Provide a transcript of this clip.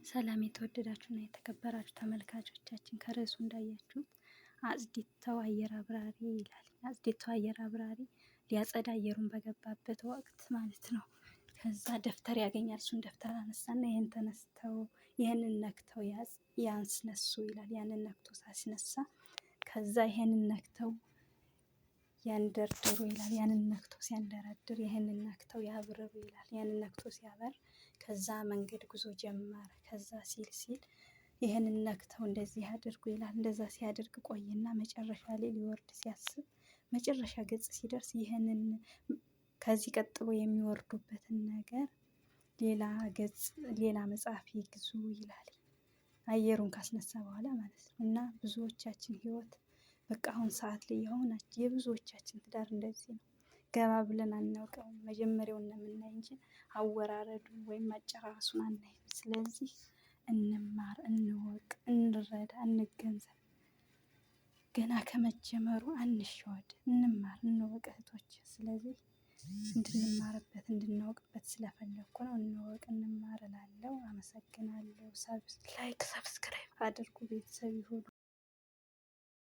ሰላም የተወደዳችሁና የተከበራችሁ ተመልካቾቻችን፣ ከርዕሱ እንዳያችሁት አጽዲተው አየር አብራሪ ይላል። አጽዲተው አየር አብራሪ ሊያጸዳ አየሩን በገባበት ወቅት ማለት ነው። ከዛ ደብተር ያገኛል። እሱን ደብተር አነሳና ይህን ተነስተው ይህንን ነክተው ያስነሱ ይላል። ያንን ነክቶ ሳስነሳ ከዛ ይሄንን ነክተው ያንደርድሩ ይላል። ያንን ነክቶ ሲያንደረድር ይህንን ነክተው ያብርሩ ይላል። ያንን ነክቶ ሲያበር ከዛ መንገድ ጉዞ ጀመረ። ከዛ ሲል ሲል ይህንን ነክተው እንደዚህ አድርጉ ይላል። እንደዛ ሲያደርግ ቆይና መጨረሻ ላይ ሊወርድ ሲያስብ መጨረሻ ገጽ ሲደርስ ይህንን ከዚህ ቀጥሎ የሚወርዱበትን ነገር ሌላ ገጽ ሌላ መጽሐፍ ይግዙ ይላል። አየሩን ካስነሳ በኋላ ማለት ነው። እና ብዙዎቻችን ህይወት በቃ አሁን ሰዓት ላይ የሆነች የብዙዎቻችን ትዳር እንደዚህ ነው። ገባ ብለን አናውቀውም። መጀመሪያውን ነው የምናይ እንጂ አወራረዱን ወይም አጨራረሱን አናይም። ስለዚህ እንማር፣ እንወቅ፣ እንረዳ፣ እንገንዘብ። ገና ከመጀመሩ አንሸወድ፣ እንማር፣ እንወቅ እህቶች። ስለዚህ እንድንማርበት እንድናውቅበት ስለፈለግኩ ነው። እንወቅ፣ እንማር እላለሁ። አመሰግናለሁ። Like subscribe አድርጉ ቤተሰብ ይሁኑ።